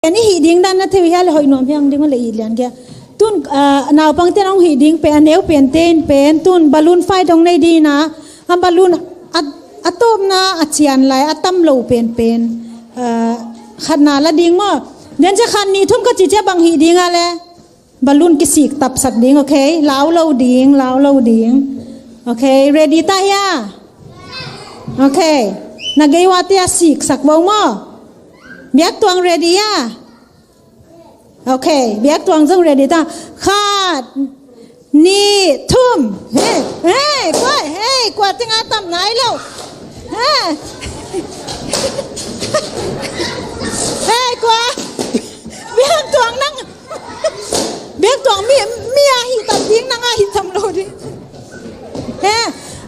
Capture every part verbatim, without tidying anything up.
pen i hih ding dan na thei uh hia, le hoih nuam hi hang ding uh le i lian kia. Tun, ah, naupangte'n hong hih ding pen, a neu pente in pen, tun balloon fight hong nei ding a, a balloon a, a tawpna a cian lai, a tam lo penpen, ah, khatna la ding maw. Then ciang khat nih thum ka cih ciang bang hih ding a le. Balloon kisik tapsak ding, okay? Lau lo ding, lau lo ding. Okay, ready ta hia? Okay. Na gei uah te a siksak vo maw? Biaktuang ready a? Okay, biaktuang zong ready ta. Khat, nih, thum. Hey, hey, kua, hey, kua teng a tam nai lo. Hey. Hey, kua. Biaktuang nang. Biaktuang mi, mi a hih tam ding, nang a hih tam lo ding. He,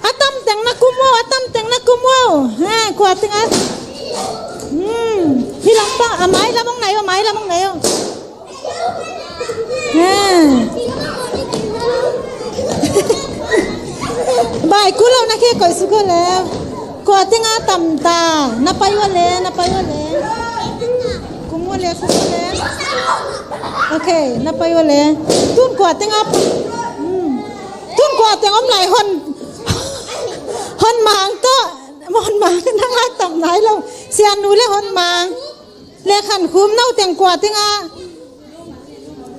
a tam teng na kum uh, a tam teng na kum uh. He, kua teng a. Hmm. Hih lam pang, a mai lam hong nai uh, a mai lam hong nai uh. He. Bai, kul lo na khia koih suk uh le. Kua teng a tam ta, na pai uh le, na pai uh le. Kum uh le, kum uh le. Okay, na pai uh le. Tun kua teng a, hmm. Tun kua teng om lai, Hon, Hon Mang tawh, Hon Mang nang a tam nai lo. Sian nu le Hon Mang. Le Khan Khum, no teng kua teng a.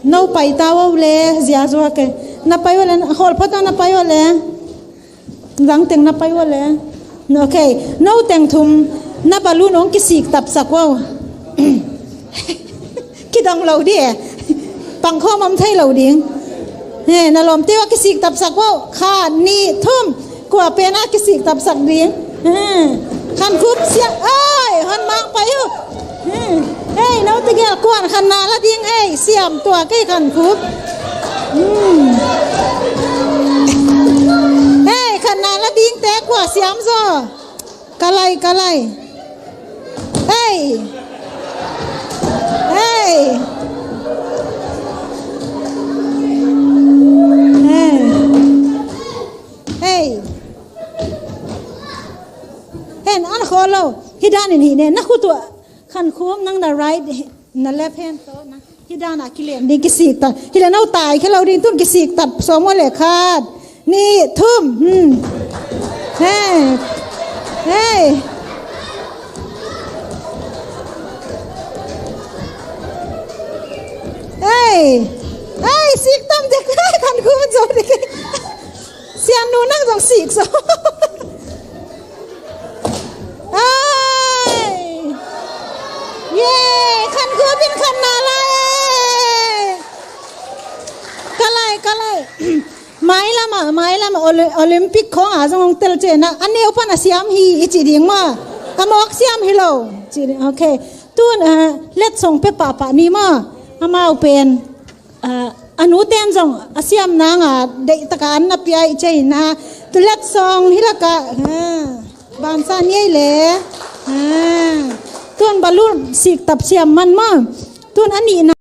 No pai ta uh le, zia zua ke. Na pai uh le, khawl phot a na pai uh le. Zang teng na pai uh le. Okay, no teng thum na balloon hong kisik tapsak uh. Kidong lo ding e. Pangkhawm om thei lo ding. He, na lawmte uh a kisik tapsak uh. Khat, nih, thum. Kua pen a kisik tapsak ding. He. Khan Khum siam. Ai, Hon Mang pai uh. He. Hei, no tegel kuan khanna la ding. Hei, siam tua kei Khan Khum. Hmm. Hei, khanna la ding te kua siam zaw. Ka lai, ka lai. Hei. Hei. Hei. Hei. Hen, an khawl lo. Hih dan in hih ne. Na khut uh. Khan Khum nang na right, na left hand tawh na. Hih dan a kilem ding kisik ta. Hih le no tai khia lo ding tun kisik ta. Sawm uh le khat. Nih, thum. Hmm. Hey. Hey. Hey. Hey, sik tam dek. Khan Khum zo dek. Sian nu nang zong sik zo. Ai. Ye, Khan Khum in khanna lai e. Ka lai, ka lai. Mailam ah, mailam ah Oli-, Olympic khawng a zong hong tel ciang a, a neu pan a siam hi i ci ding maw. A mawk siam hi lo. Ci ding, okay. Tun, ah, letsong pia pahpah ni maw. Amau pen. Ah, a nute'n zong a siam nang a deih taka an na pia i ci hi na. Tu letsong hi lak ah. Ha. Bansa ni ei le. Ha. Tun balloon sik tap siam man maw. Tun a nihna.